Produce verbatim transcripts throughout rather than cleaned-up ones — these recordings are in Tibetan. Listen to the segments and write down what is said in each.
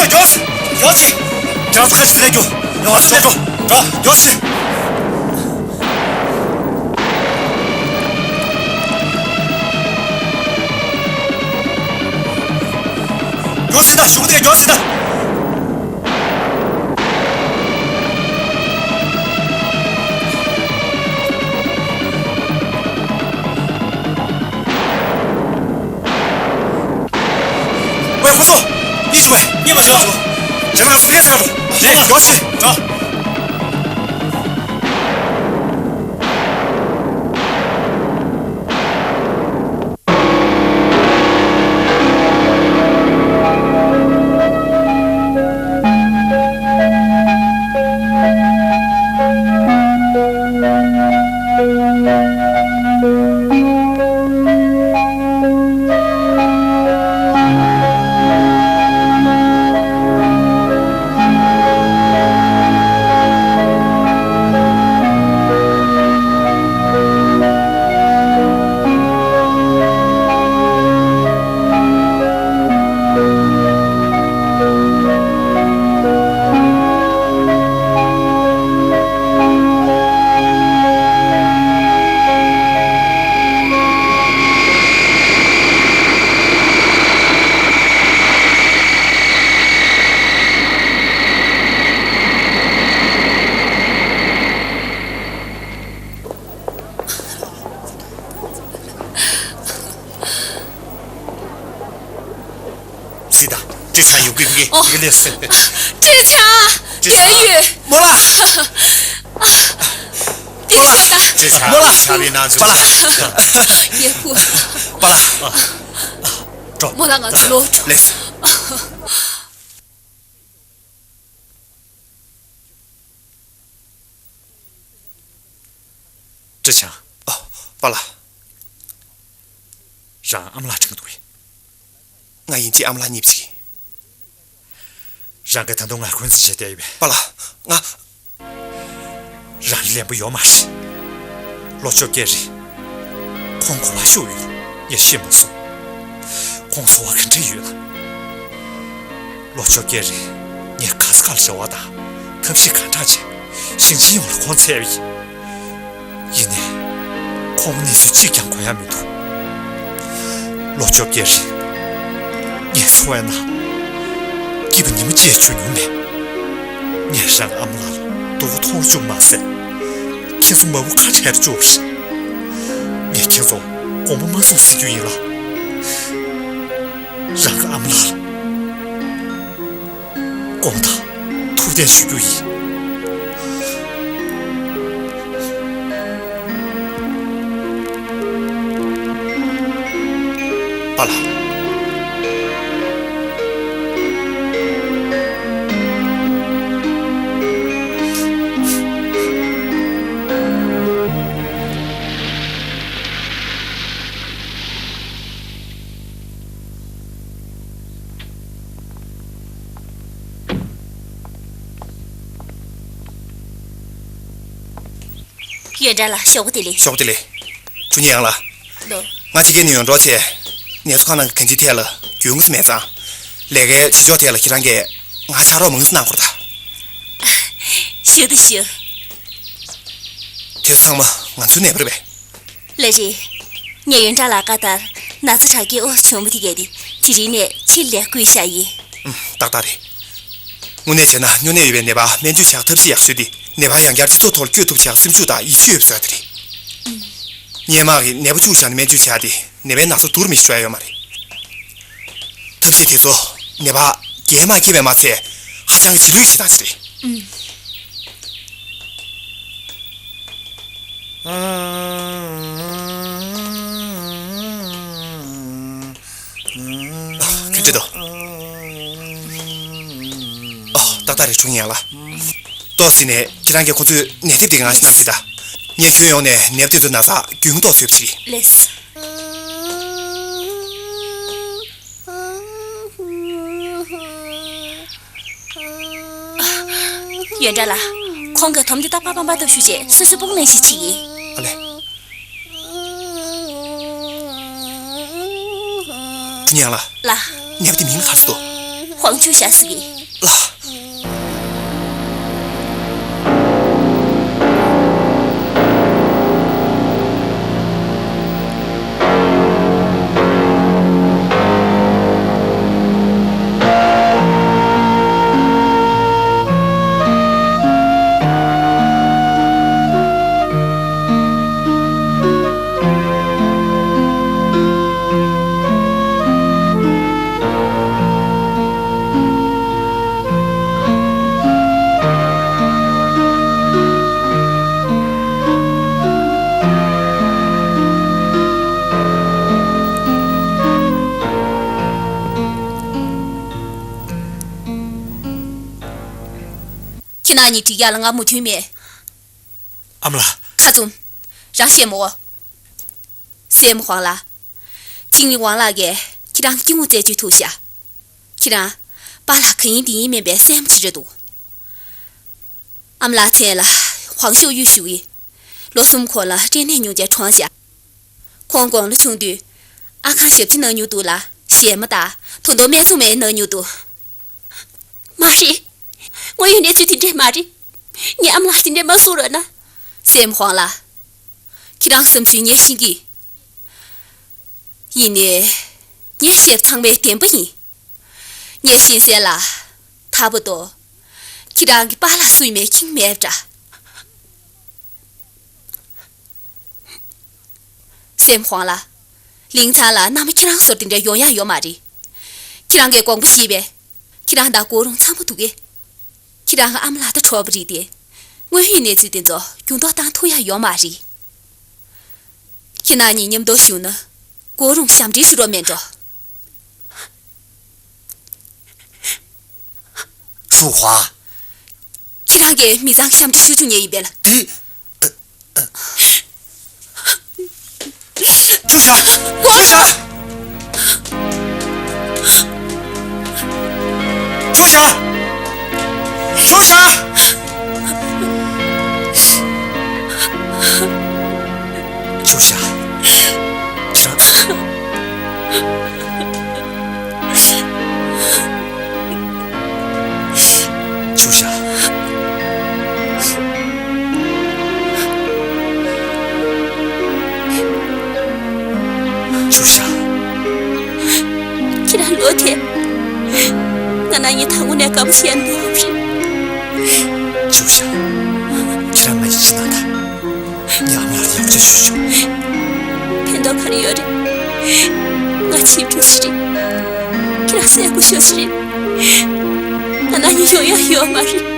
མགྱོགས་སེ། མགྱོགས་སེ། ཁྱེད་རང་ཚོ་ཁ་ཅིག་ཟིན་ན་རྒྱུགས། ཡོང་བ་ཟིན་ན་འགྲོ། འགྲོ། མགྱོགས་སེ། མགྱོགས་སེ་ད། གཞུག་གུ་དེ་མགྱོགས་སེ་ད། ཝེ། ཁོ་ཚོ། ཡིད་ཆེས་པས། ཉན་མ་བྱེད་པ་བྱེད། དྲན་ལ་སུ་ལས་ཟེར་རོ། ལས་མགྱོགས་ཤིག་འགྲོ། སི་ད། ཀྲི་ཆང་ཡོད་གི་གི། ཨོ། གི་ལེ་སི། ཀྲི་ཆང་། ཀྲི་ཆང་། ཡོད་ཡོད། མོ་ལ། དེ་ཤོད་ད། ཀྲི་ཆང་། མོ་ལ། ཆ་བའི་ནང་ཚུད། པ་ལ། ཡེ་ཧུ། པ་ལ། འགྲོ། མོ་ལ་ང་ཚོ་ལོག་འགྲོ། ལེ་སི། ཀྲི་ཆང་། ཨ། པ་ལགས། རང་ཨ་མ་ལགས་དྲན་གྱི་འདུག་གས། ང་ཡིན་གཅིག་ཨ་མ་ལགས་གཉིས་པ་ཅིག་ཡིན། རང་གིས་ད་དུང་ང་འཁོན་འཛིན་བྱས་བསྡད་ཡོད་པས། པ་ལགས། ང་། རང་ལ་ལན་པོ་ཡོད་མ་རེད། ལོ་བཅོ་བརྒྱད་རེད། ཁོང་གོ་ལ་ཤོར་ཡོད་ལ་ངས་ཤེས་མ་སོང་། ཁོང་འཚོ་བ་ག་འདྲ་ཡོད་ལ། ལོ་བཅོ་བརྒྱད་རིང་ངས་ག་ས་ག་ལ་རེ་བ་དང་ཐབས་ཤེས་གང་དྲག་བྱས། ཞིང་ཆེན་ཡོངས་ལ་ཁོང་འཚོལ་བ་ཡིན། ཡིན་ནའི། ཁོང་གི་གནས་ཚུལ་གཅིག་ཀྱང་གོ་ཡ་མི་འདུག་ལོ་བཅོ་བརྒྱད་རིང་ངས་འཚོ་བའི་ནང་སྐྱིད་པ་ཉི་མ་གཅིག་བྱུང་མྱོང་མེད། ངས་རང་ཨ་མ་ལགས་ལ་སྡུག་པོ་མཐོང་རུ་བཅུག་མ་ཟད། ཁྱེད་ཚོ་མ་བུ་ཁ་བྲལ་རུ་བཅུག་པ་རེད། ངས་ཁྱེད་ཚོ་དགོངས་པ་མ་ཚོམ་ཟེར་རྒྱུ་ཡིན་ལ། རང་གི་ཨ་མ་ལགས་ལ་དགོངས་དག་ཐུགས་བདེན་ཞུ་རྒྱུ་ཡིན། པཱ་ལགས། ཡོན་ཀྲང་ལགས། ཞོགས་པ་བདེ་ལེགས། ཞོགས་པ་བདེ་ལེགས། ཀྲུའུ་ཉི་ཡང་ལགས། ལོ། ང་ཕྱི་རྒྱལ་ནས་ཡོང་གྲབས་བྱས། ནད་གསོ་ཁང་ནང་གི་གང་ཅིའི་ཐད་ལ་རྒྱུས་མངའ་ས་མེད་ཙང་། ལས་ཀའི་བྱེད་ཕྱོགས་ཐད་ལ་ཁྱེད་རང་གིས་ང་ཕྱག་རོགས་མང་ཙམ་གནང་དགོས་རེད་ད། ཞུ་དང་ཞུ། དེ་ཚོ་ཚང་མ་ང་ཚོའི་ནད་པ་རེད་པས། ལགས་རེད། ངས་ཡོན་ཀྲང་ལགས་བཀའ་ལྟར་ན་ཚ་དྲག་སྐྱེད་ཨོ་བྱུང་བ་དེ་གས་དེ་དེ་རིང་ནས་ཕྱི་ལ་བསྐུལ་བཞག་ཡིན། ཨུམ། ཏག་ཏག་རེད། དངོས་གནས་བྱས་ན་སྨྱོ་ནད་ཡོད་པའི་ནད་པར་སྨན་བཅོས་བྱ་ཐབས་ཤེས་ཡག་བཟོས་ཏེ་ནད་པ་ཡང་བསྐྱར་སྤྱི་ཚོགས་ཐོག་ལ་བསྐྱོད་ཐུབ་བྱ་སེམས་ཤུགས་དང་ཡིད་ཆེས་ཡོད་པའི་བཟོ་ཡག་དེ་རེད། སྔོན་མ་གི་ནད་པ་བཅུག་བཞག་ནས་སྨན་བཅོས་བྱས་ཏེ་ནད་པའི་ན་ཚ་སྡུག་རུ་མི་འགྲོ་ཡ་ཡོད་མ་རེད། ཐབས་ཤེས་དེ་ཚོ་ནད་པ་རྒྱས་མ་སྐྱེས་པས་མ་ཚད་ཧ་ཅང་གི་ལྗིད་ལུས་ཡོད་བྱེད་སྟངས་ཤིག་རེད། ཨུམ། ཁྱོད་འདྲི་དོ། ཨོ། ཏག་ཏག་རེད། ཀྲུའུ་ཉི་ཡང་ལགས། ཏོག་ཙམ་ནས་ཁྱེད་རང་གིས་ཁོ་ཚོའི་ནད་དེབ་དེ་གང་ཞིག་གནང་རོགས་བྱེད་དང་། ངས་ཁྱོན་ཡོངས་ནས་ནད་པ་དེ་ཚོའི་ན་ཚ་རྒྱུན་ཏོག་ཙམ་ཡོད་པ་ཞིག་ལགས། ཡོན་ཀྲང་ལགས། ཁོང་གི་དོམ་དེ་ཏག་ཏག་པག་པག་ཏག་ཞུ་བྱས་སོ་སོའི་སྤུ་གུ་ནང་བཞིན་བྱེད་ཀྱི་ཡིན། ཨ་ལས། ཀྲུའུ་ཉི་ཡང་ལགས། ལགས། ནད་པ་དེ་མིང་ལ་ག་རེ་ཟེར་འདུག་ཧོང་ཆུ་ཤ་སི་གི། ལ། ཁྱེད་རང་གཉིས་འགྲིག་ཡག་ལ་ང་མོས་མཐུན་མེད། ཨ་མ་ལགས། ཁ་བཙུམ། རང་བཤད་མོ། སྲས་མོ་ཧོང་ལགས། ཅིང་ལི་ཝང་ལགས་ཀྱིས་ཁྱེད་རང་གི་སྐྱིད་མོ་རྩད་གཅོད་ཐུབ་ཤག་ཁྱེད་རང་པཱ་ལགས་ག་ཡིན་འདི་ཡིན་མིན་པའི་སྲས་མོ་ཅིག་རེད་འདུག་ཨ་མ་ལགས་མཚན་ལ་ཧོང་ཤོག་གཡུ་ཞུ་ཡིན། ལོ་གསུམ་གོང་ལ་སྐྲན་ནད་ཉུང་བྱས་གྲོངས་ཤག་ཁོང་དགུང་ལོ་ཆུང་དུས་ཨ་ཁང་ཞབས་ཕྱི་གནང་མྱོང་འདུག་ལ། གཞས་མ་དང་ད་དུང་སྨད་འཚོང་མ་གནང་མྱོང་འདུག་མ་རེད། དངོས་ཡོད་གནས་ཚུལ་དེ་འདྲས་མ་རེད། ངའི་ཨ་མ་ལགས་དེ་འདྲས་མ་གསུངས་རོགས་གནང་། སྲས་མོ་ཧོང་ལགས། ཁྱེད་རང་བསམ་ཚུལ་ངས་ཤེས་ཀྱི། ཡིན་ནའི། ངས་བཤད་པ་ཚང་མའི་བདེན་པ་ཡིན། ངས་ཤེས་གསལ་ལ། ད་བར་དུ། ཁྱེད་རང་གི་པཱ་ལགས་སུ་ཡིན་མིན་མཁྱེན་མེད་པ་འདྲ། སྲས་མོ་ཧོང་ལགས། ལིང་ཚང་ལ་མནའ་མ་ཁྱེད་རང་ཚོར་དེ་འདྲ་ཡོང་ཡག་ཡོད་མ་རེད། ཁྱེད་རང་གིས་དགོངས་པ་བཞེས་པས། ཁྱེད་རང་དང་ཀོ་རུང་ཚང་མ་འདུག་གས། ཁྱེད་རང་གི་ཨ་མ་ལགས་དང་གྲོགས་པོ་རེད་དེ། དངོས་ཡོད་གནས་ཚུལ་དེ་ཚོ་འགྱུར་ལྡོག་བཏང་ཐུབ་ཡག་ཡོད་མ་རེད། ཁྱེད་རང་གཉིས་མཉམ་དུ་བཞུགས་ན། ཀོ་རུང་ཞབས་འདྲེན་ཞུ་རོགས་མེད་འགྲོ། ཧྲུའུ་ཧྭ། ཁྱེད་རང་གིས་མི་ཚང་ཞབས་འདྲེན་ཞུ་བཅུག་མཁན་ཡིན་པས་ལ། འདི། ཀྲུའུ་ཞང་། ཀྲུའུ་ཞང་། ཀྲུའུ་ཞང་། ཀྲུའུ་ཞང་། ཁྱེད་རང་། ཀྲུའུ་ཞང་། ཀྲུའུ་ཞང་། ཁྱེད་རང་ལོ་དེ། ང་རང་གཉིས་དང་པོ་ནས་དགའ་པོ་བྱས་འདུག་རེད། ཀྲུའུ་ཞང་། ཁྱེད་རང་ང་ཡི་ཕྱི་ནང་དང་། ཉམས་ལ་ཡག་པོ་ཞུ་ཞུ། ཕན་ཐོགས་ག་རེ་ཡོད་རེད། ང་ཕྱིན་འགྲོ་ས་རེད། ཁྱེད་རང་གསལ་པོ་ཤོད་ས་རེད། ང་ན་ནི་ཡོང་ཡ་ཡོད་མ་རེད།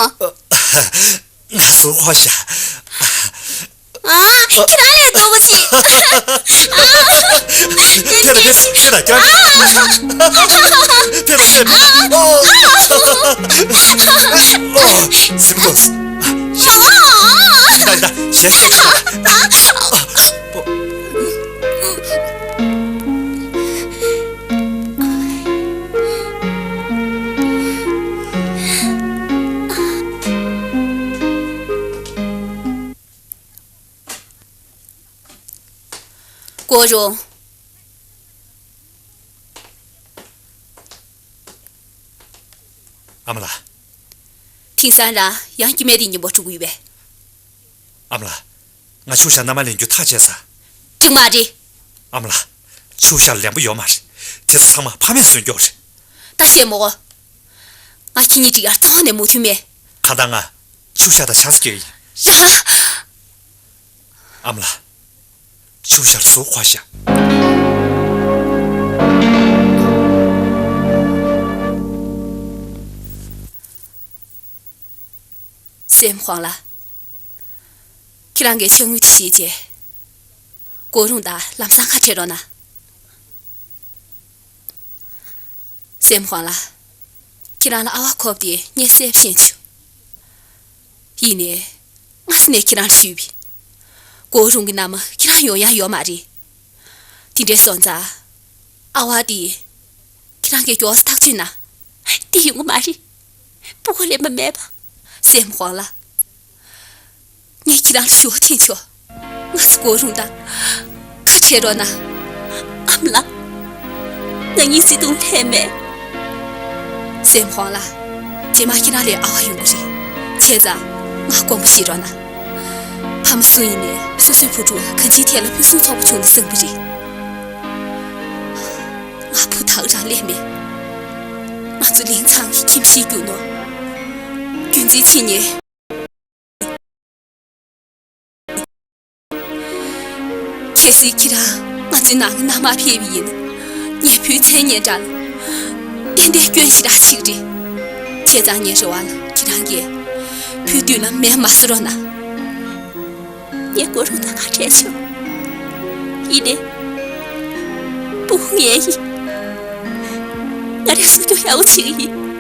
ང་ཟུར་འཁོར་ཤག་ཨ། ཁྱེད་རང་ལས་མགྱོགས་པོ་ཞིག་ཨ། ཕེབས་དང་ཕེབས་དང་ཕེབས་དང་ཕེབས་དང་ཕེབས་དང་ཕེབས་དང་ཕེབས་དང་ཨོ། ཨོ། ཟིན་འགྲོ། ཡིན་ད་ཡིན་ད། གཞན་ཞིག་ཤོག་ད། ཀོ་རུང་། ཨ་མ་ལགས། དེང་སང་རང་ཡང་སྐྱེ་དམན་དེ་མཉམ་པོ་འགྲོ་གི་ཡོད་པས། ཨ་མ་ལགས། ང་ཆུ་བཞག་མནའ་མ་ལེན་རྒྱུ་ཐག་བཅད་ཚར། ཅུང་མ་རེད། ཨ་མ་ལགས། ཆུ་བཞག་ལན་པོ་ཡོད་མ་རེད། དེ་ཚོ་ཚང་མ་ཕ་མས་བཟོས་རྒྱུ་རེད། ད་བཤད་མོ། ང་ཁྱེད་གཉིས་འགྲིག་ཡར་ཐོག་ནས་མོས་མཐུན་མེད། གང་ལྟར་ང་ཆུ་བཞག་དང་ཆང་ས་སྐྱེལ་གི་ཡིན། རང་། ཨ་མ་ལགས། ཆུ་བཞག་ཟུར་འཁོར་ཤག་སྲས་མོ་ཧོང་ལགས། ཁྱེད་རང་གིས་ཕྱག་དངུལ་དེ་བཞེས་རྗེས། ཀོ་རུང་དང་ལམ་སང་ཁ་བྲལ་རོགས་གནང་། སྲས་མོ་ཧོང་ལགས། ཁྱེད་རང་ལ་ཨ་བ་ཁོབ་དེ་ངས་གསལ་པོ་ཤེས་བྱུང་། ཡིན་ནའི། སྔ་ས་ནས་ཁྱེད་རང་ལ་ཞུས་པས། ཀོ་རུང་གི་མནའ་མ་ཁྱེད་རང་ཡོང་ཡ་ཡོད་མ་རེད། དེ་འདྲའི་སོང་ཙང་། ཨ་བ་དེ། ཁྱེད་རང་གིས་མགྱོགས་སེ་ཐག་གཅོད་གནང་། དེ་ཡོང་གི་མ་རེད། སྤུ་གུ་ལེན་པ་མེད་པ། སྲས་མོ་ཧོང་ལགས། ངས་ཁྱེད་རང་ལ་ཞུ་བ་དྲན་ཆོག་ང་ཚོ་ཀོ་རུང་དང་ཁ་བྲལ་རོགས་གནང་། ཨ་མ་ལགས། ང་གཉིས་བརྩེ་དུང་ལྷད་མེད། སྲས་མོ་ཧོང་ལགས། རྗེས་མ་ཁྱེད་རང་ལ་ཨ་བ་ཡོང་གི་རེད། བྱས་ཙང་ང་དགོངས་པ་བཞེས་རོགས་གནང་། ཕ་མ་སུ་ཡིན་ནའི་སོ་སོའི་བུ་ཕྲུག་གང་ཅིའི་ཐད་ལ་ཕུན་སུམ་ཚོགས་པོ་བྱུང་ན་བཟང་པོ་རེད། ང་བུ་དག་རང་ལས་མེད། ང་ཚོ་ལིང་ཚང་གི་ཁྱིམ་གཞིས་རྒྱུ་ནོར། རྒྱུན་འཛིན་བྱེད་མཁན། གལ་སྲིད་ཁྱེད་རང་ང་ཚོའི་ནང་གི་མནའ་མར་ཕེབས་པ་ཡིན་ན། ངའི་བུའི་མཚན་སྙན་གྲགས་ལ་ཏན་ཏན་སྐྱོན་ཞེ་དྲག་ཞིག་རེད། བྱས་ཙང་ངའི་རེ་བ་ལ་ཁྱེད་རང་གིས་བུའི་མདུན་ལམ་མེ་མ་བཟོ་རོགས་གནང་། ངས་ཀོ་རུང་དང་ཁ་བྲལ་ཆོག་ཡིན་ནའི། སྤུ་གུ་ངའི་ཡིན། ང་རང་སྲུང་སྐྱོབ་ཡག་པོ་བྱེད་ཀྱི་ཡིན།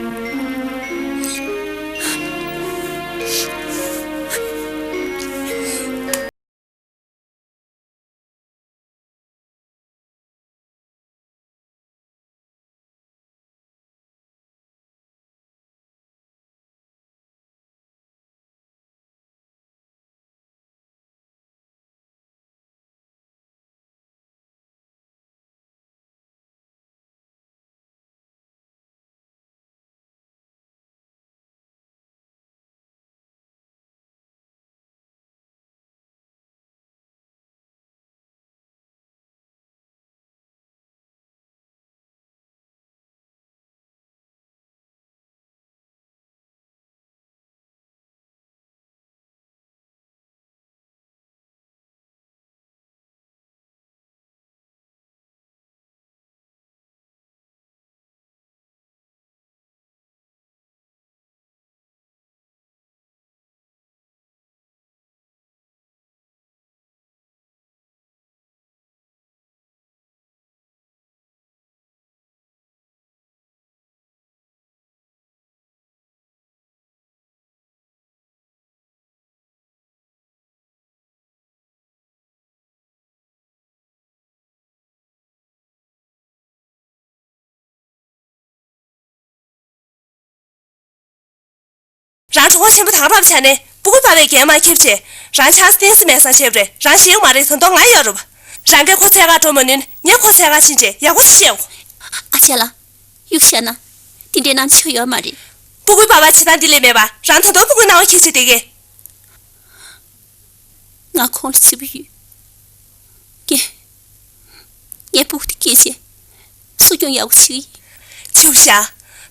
རང་གྲོད་ཁོག་ཆེན་པོ་དང་རབ་ཆགས་ནས་སྤུ་གུ་སྤར་བའི་འགན་མ་འཁྱེར་བྱས། རང་ཆགས་སུ་བསྟན་ས་མེད་ས་བྱས་པ་རེད། རང་ཤེས་ཡོད་མ་རེད། དོན་དག་ང་ཡོད་རུབ། རང་གིས་ཁོ་འཚོལ་གར་འགྲོ་མ་ནུས་ན་ངས་ཁོ་འཚོལ་གར་ཕྱིན་བྱས་ཡག་པོ་ཞིག་བཤད་དགོས། ཨ་ཅག་ལགས། གཡུག་བཞག་ན། དེ་འདྲའི་རྣམ་ཆོས་ཡོད་མ་རེད། སྤུ་གུའི་པ་ཕ་བྱེད་སྟངས་འདི་ལས་མེད་པ། རང་ད་དུང་སྤུ་གུའི་སྣང་བ་འཁྱེར་བྱས་བསྡད་ཀྱི། ང་ཁོང་ལ་བརྩེ་པོ་ཡོད། ངས། ངས་སྤུ་གུ་དེ་སྐྱེས་རྗེས། གསོ་སྐྱོང་ཡག་པོ་བྱེད་ཀྱི་ཡིན། ཆུ་བཞག་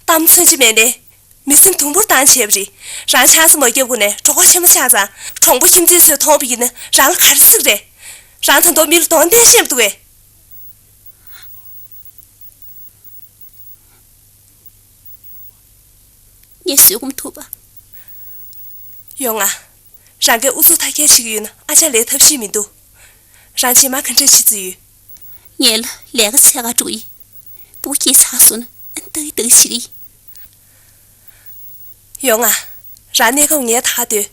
གཏམ་ཚོན་གཅིག་མེད་ནས། མི་སེམས་དུམ་བུར་བཏང་བྱས་པ་རེད། རང་ཆང་ས་མ་བརྒྱབ་གོང་ནས་གྲོད་ཁོག་ཆེན་པོ་ཆགས་ཙང་། གྲོང་པ་ཁྱིམ་མཚེས་ཚོས་མཐོང་བ་ཡིན་ན་རང་ལ་ག་རེ་ཟེར་གི་རེད། རང་ད་དུང་མི་ལ་གདོང་བསྟན་ཤེས་མི་འདུག་གས། ངས་བཟོད་སྒོམ་ཐུབ་པ། ཡོང་ང་། རང་གིས་ཨུ་ཚུགས་མཐའ་སྐྱེལ་བྱེད་ཀྱི་ཡོད་ན་ཨ་ཅག་ལས་ཐབས་ཤེས་མི་འདུག་རང་རྗེས་མ་ག་འདྲ་བྱེད་རྩིས་ཡོད། ངས་ལ་ལས་ཀ་བྱེད་ག་འགྲོ་ཡིན། སྤུ་གུ་སྐྱེས་ཚར་སོང་ན་ཏག་ཏག་བྱེད་ཀྱི་ཡིན། ཡོང་ང་། རང་གནས་སྐབས་ངས་ད་ག་སྡོད།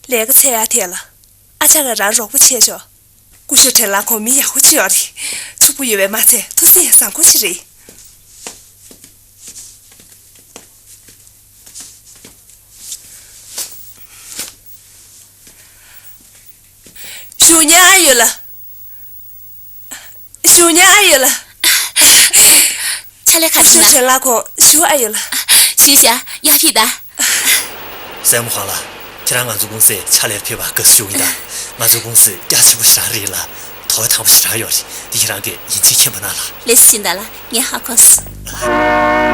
ལས་ཀ་བྱེད་ཡ་དེ་ལ། ཨ་ཅག་གིས་རང་རོགས་པ་བྱས་ཆོག་སྐུ་ཞབས་བྲེལ་ལ་ཁོང་མི་ཡག་པོ་ཅིག་ཡོད་རེད། ཕྱུག་པོ་ཡོད་པས་མ་ཚད་ཐུགས་སེམས་ཡང་བཟང་པོ་ཞིག་རེད། ཞུ་ཉན་ཨ་ཡོད་ལ། ཞུ་ཉན་ཨ་ཡོད་ལ། ཕྱག་ལས་ཁ་ཞུ་ན། ཞུ་ལ་ཁོང་ཞུ་ཨ་ཡོད་ལ། ཞུ་བྱ་ཡ་ཕི་ད། སྲས་མོ་ཧ་ལ། ཁྱེད་རང་ང་ཚོ་ཀུང་སིར་ཕྱག་ལས་ཕེབས་པར་དགའ་བསུ་ཞུ་གི་ཡིན་ད། ང་ཚོ་ཀུང་སི་རྒྱ་ཆེན་པོ་ཞེ་དྲག་རེད་ལ། དོ་དམ་པོ་ཞེ་དྲག་ཡོད་རེད། འདི་ཁྱེད་རང་གིས་ཡིན་གཅིག་མཁྱེན་པ་གནང་ལ། ལས་སུ་ཤིན་ད་ལ། ངས་ཧ་གོ་སོང་།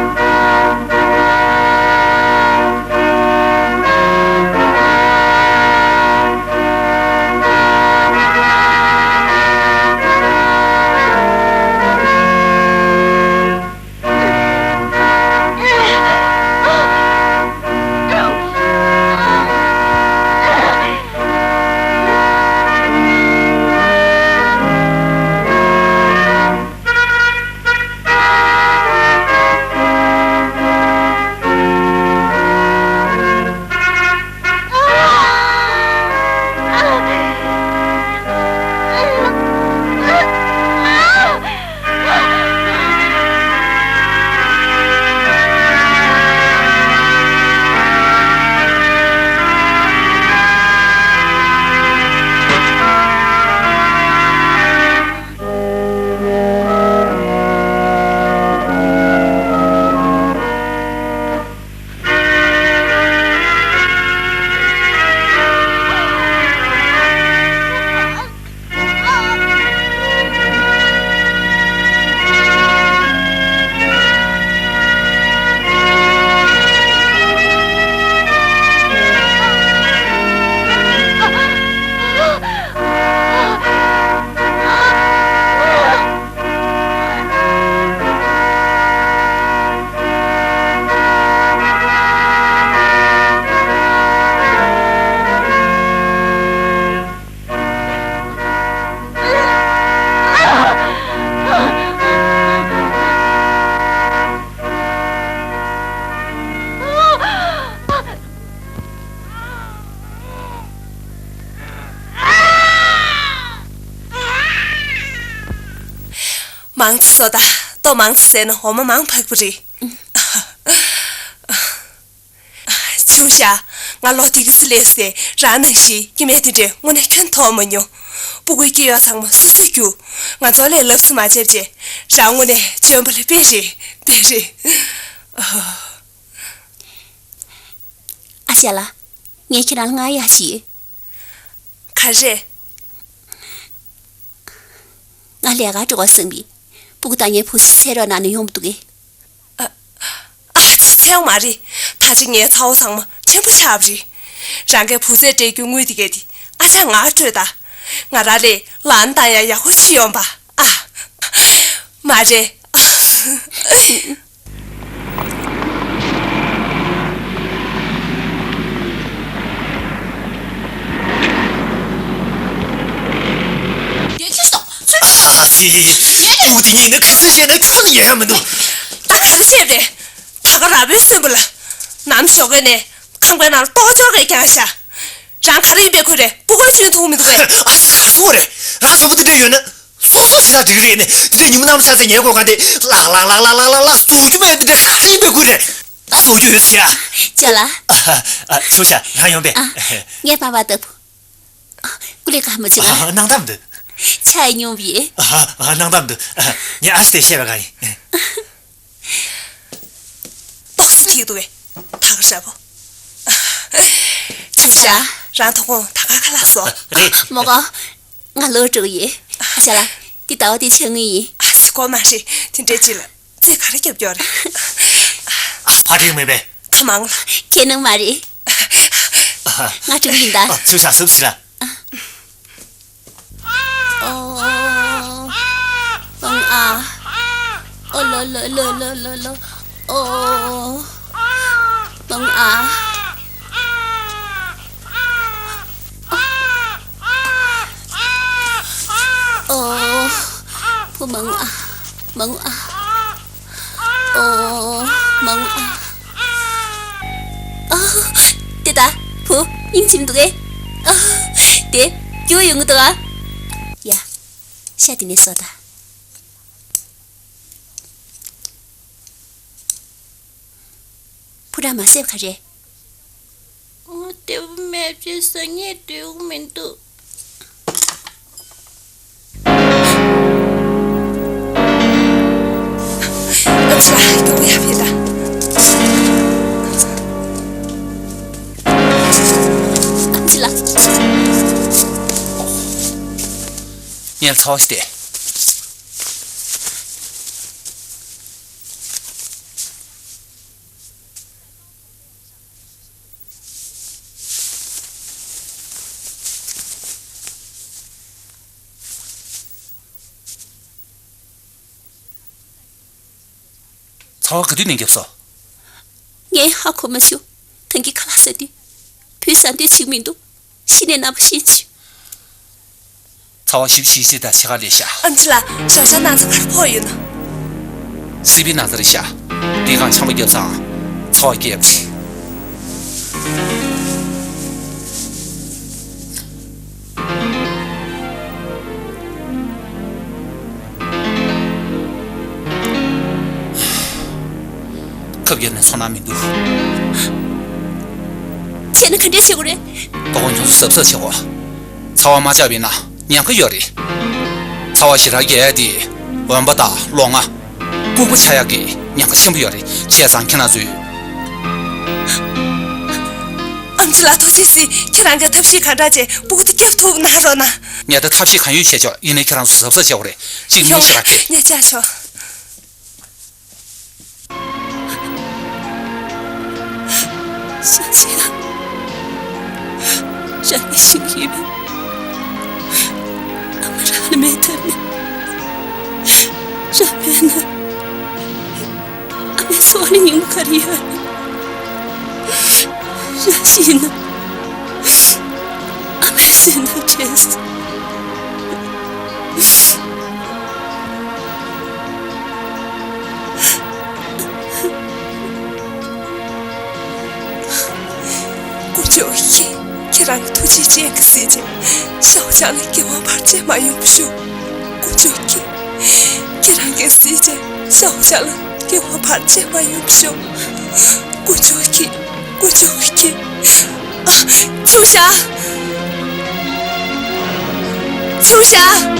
མང་ཆེ་བཟོ་ད། ལྟོ་མང་ཆེ་ཟས་ན་འོ་མ་མང་འཕགས་པ་རེད། བྱུང་ཤག་ང་ལོ་དེ་ག་ཚོད་སླེབས་སའི་རང་ནང་བཞིན་སྐྱེ་དམན་དེ་འདྲས་དངོས་གནས་ཁྱོན་མཐོང་མ་མྱོང་། སྤུ་གུའི་སྐྱེ་ཡག་ཚང་མ་སོ་སོས་རྒྱུགས། ང་ཚོ་ལས་ལབ་སུ་མ་བྱེད་བྱས། རང་དངོས་གནས་འཇོན་པ་ལ་དཔེ་རེད། དཔེ་རེད། ཨ་ཅག་ལགས། ངས་ཁྱེད་རང་ལ་བསྔགས་ཡག་ཅིག་ཡོད། ག་རེ། ང་ལས་ཀར་འགྲོ་བ་བསམ་པས། སྤུ་གུ་དང་ངའི་བུ་ཚ་ཚལ་རོགས་གནང་ན་ཡོང་མི་འདུག་གས། ཨ། ཨ་ཅག་ཚལ་རོགས་མ་རེད། ད་ཅི་ངའི་ཚ་བོ་ཚང་མ་ཆེན་པོ་ཆགས་པ་རེད། རང་གའི་བུ་ཚ་སྤྲད་རྒྱུ་དངུལ་དེ་གས་དེ་ཨ་ཅག་ང་སྤྲོད་ད། ང་རང་ལས་ལ་ཨན་བཏང་ཡག་ཡག་པོ་ཞིག་ཡོང་པ། ཨ། མ་རེད། ཨ་ཙི། སྤུ་གུ་དེ་གཉིས་ངས་ག་ཚོད་བཤད་ན་ཁྱོན་ནས་ཉན་ཡག་མི་འདུག་ད་ག་རེ་བཤད་པ་རེད། ད་ག་ར་བོའི་སུན་པོ་ལ། ནམ་ཞོགས་ཀས་ནས་ཁང་པའི་ནང་ལ་ལྟོ་ཅོག་གིས་བརྒྱངས་ཤག་རང་ག་རེ་ཡིན་པའི་ཁུལ་རེད། སྤུ་གུ་གཅིག་མཐོང་མི་འདུག་གས། ཨ་ཙི། ག་རེ་ཟེར་བ་རེད། རང་བཟང་པོ་དེ་འདྲ་ཡོད་ན། སོ་སོ་ཞེ་དྲག་འགྲིག་གི་རེད་ནས། དེ་འདྲའི་ཉི་མ་གནམ་ལ་ཤར་ཚེ་ཉལ་དགོས་ག་དེ། ལགས་ལགས་ལགས་ལགས་ལགས་ལགས་ལགས་ཟུག་རྒྱུ་མེད། དེ་འདྲའི་ཁ་རེ་ཡིན་པའི་ཁུལ་རེད། ད་ཟུག་རྒྱུ་ཡོད་ཟེར་ཡ། ཅོ་ལགས། ཨ་ཨ། ཆུ་ཤ་རང་ཡོང་པས། ཨ། ངས་པ་པ་ལྟ་བུ། ཨ། ཀུ་ལེ་ཀ་མ་བྱེད་པ། ཨ། སྣང་དག་མི་འདུག་ཆ་ཡི་སྙོམས་པས། ཨ་ཨ། སྣང་དག་མི་འདུག་ངས་ཨ་ཙི་དེ་བཤད་པ་གང་ཡིན། ཏོག་ཙམ་འཁྱེར་འདུག་པས། ད་ག་འདྲ་པོ། ཅི་བྱ། རང་ཐོག་ཁོང་ད་ག་ཁ་ལག་སོ། རེད། མོ་གོ། ང་ལོག་འགྲོ་གི་ཡིན། ཨ་ཤ་ལགས། འདི་ཟླ་བ་འདིའི་ཆ་དངུལ་ཡིན། ཨ་ཙི། གོ་མ་རེད། དེ་འདྲའི་ཅི་ལ་རྩིས་ག་རེ་རྒྱབ་རྒྱུ་རེད། ཨ། ཕ་འགྲིག་མེད་པས། ད་མང་ལ། ཁྱེད་ནང་མ་རེད། ང་འགྲོ་གི་ཡིན་ད། ཨ། ཚུར་ཤ་སུབ་ཟིན་ལ། ཨོ། ཨང་ཨ། ཨོ་ལོ་ལོ། ཨོ། ཨང་ཨ། བུ་མང་ཨ། མང་ཨ། ཨོ། མང་ཨ། ཨ། དེ་ད། བུ། སྙིང་རྗེ་མི་འདུག་གས། ཨ། དེ། སྐྱོ་ཡོང་གི་འདུག་ཨ། ཡ། ཤ་དེ་ནས་ཟོ་ད། བུ་ར་མ་སེབ་ག་རེད། ཨོ། དེ་བུ་མེད་ཅེས་ས་ངས་འདོད་གི་མི་འདུག་ཨ་ཅི་ལ་དེ་བུ་ཡ་ཕེ་ད། ཨ་ཅི་ལ། ངས་ཚ་བ་ཞིག་སྟེ། ཚ་བ་ག་དུས་ནས་བརྒྱབ་སོང་། ངས་ཧ་གོ་མ་བྱུང་། ཐང་གི་ཁ་ལག་ཟ་དུས། བུས་ཟ་འདོད་བྱེད་མི་འདུག་གཞི་ནས་ན་བ་ཤེས་བྱུང་། ཚ་བ་ཞིབ་ཞིབ་ཞིབ་དང་ཕྱེད་ཀ་ལས་ཤ། ཨ་མཆི་ལགས། ཞོགས་ཇ་ན་ཚ་ག་རེ་ཕོག་ཡོད་ན། སི་པི་ན་ཚ་རེད་ཤ། འདི་གང་ཆང་པ་བརྒྱབ་ཙང་། ཚ་བ་རྒྱབ་ཅིག་ཁབ་བརྒྱབ་ནས་ཚོར་སྣང་མི་འདུག་བྱས་ན་ག་འདྲས་བྱེད་དགོས་རེད། ལྟོགས་པ་ཁྱོད་ཚོ་གཟབ་གཟབ་བྱེད་དགོས། ཚ་བ་མ་བཅག་པ་ཡིན་ན་ཉེན་ཁ་ཡོད་རེད། ཚ་བ་ཞེ་དྲག་རྒྱག་ཡ་དེ་འོན་པ་དང་ལོ་ལྔ། ཕྲུ་གུ་ཆགས་ཡག་གི་ཉེན་ཁ་ཆེན་པོ་ཡོད་རེད། བྱས་ཙང་ཁྱེད་རང་ཚོས། ཨ་མཆི་ལགས། ཐུགས་རྗེ་གཟིགས། ཁྱེད་རང་གིས་ཐབས་ཤེས་ག་འདྲ་བྱས་ཕྲུ་གུ་དེ་སྐྱོབ་ཐུབ་གནང་རོགས་གནང་། ངས་ད་ཐབས་ཤེས་གང་ཡོད་བྱས་ཆོག་ཡིན་ནའི་ཁྱེད་རང་ཚོ་གཟབ་གཟབ་བྱེད་དགོས་རེད། གཅིག་ཉོ་ཞེ་དྲག་གི། ངས་བཅག་ཆོག་ཤ་ཤ་ཡ། རང་གི་ཤུགས་ཡིན་པས། ཨ་མ་རང་ལ་མེད་ཐབས་མེད། རང་མེད་ན། ཨ་མའི་འཚོ་བ་ལ་སྙིང་པོ་ག་རེ་ཡོད་རེད། རང་ཤི་ན། ཨ་མས་བཟོད་ཐབས་བྲལ་སོང་། དཀོན་མཆོག་གིས་ཁྱེད་རང་གི་ཐུགས་རྗེ་ཅན་གྱི་གཟི་བརྗིད་ཞའོ་ཞང་ལ་སྐྱེ་བ་ཕལ་ཆེར་མ་ཡོང་བ་ཞུ། དཀོན་མཆོག་གིས་ཁྱེད་རང་གི་གཟི་བརྗིད་ཞའོ་ཞང་ལ་སྐྱེ་བ་ཕལ་ཆེར་མ་ཡོང་བ་ཞུ། དཀོན་མཆོག་གིས། དཀོན་མཆོག་གིས། ཨ། ཚུར་བཞག་ཚུར་བཞག་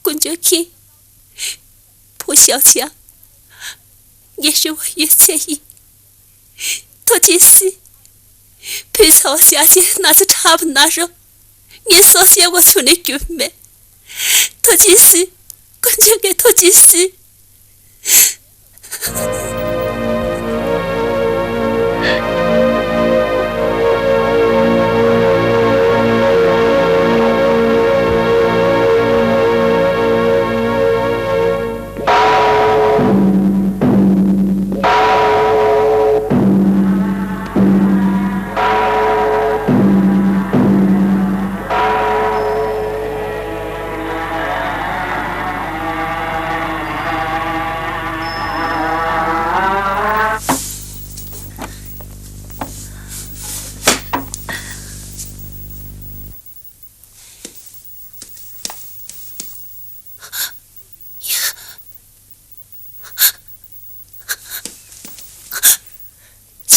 དཀོན་མཆོག་གིས། བུ་ཞའོ་ཞང་། ངའི་རེ་བ་ཡོད་ཚད་ཡིན། ཐུགས་རྗེ་གཟིགས། བུས་ཚ་བ་བཞག་བྱས་ན་ཚ་དྲག་པོ་ན་རུང་། ངས་སྲོག་བཤད་པ་ཚུར་ནས་སྐྱོན་མེད། ཐུགས་རྗེ་གཟིགས། དཀོན་མཆོག་གིས་ཐུགས་རྗེ་གཟིགས།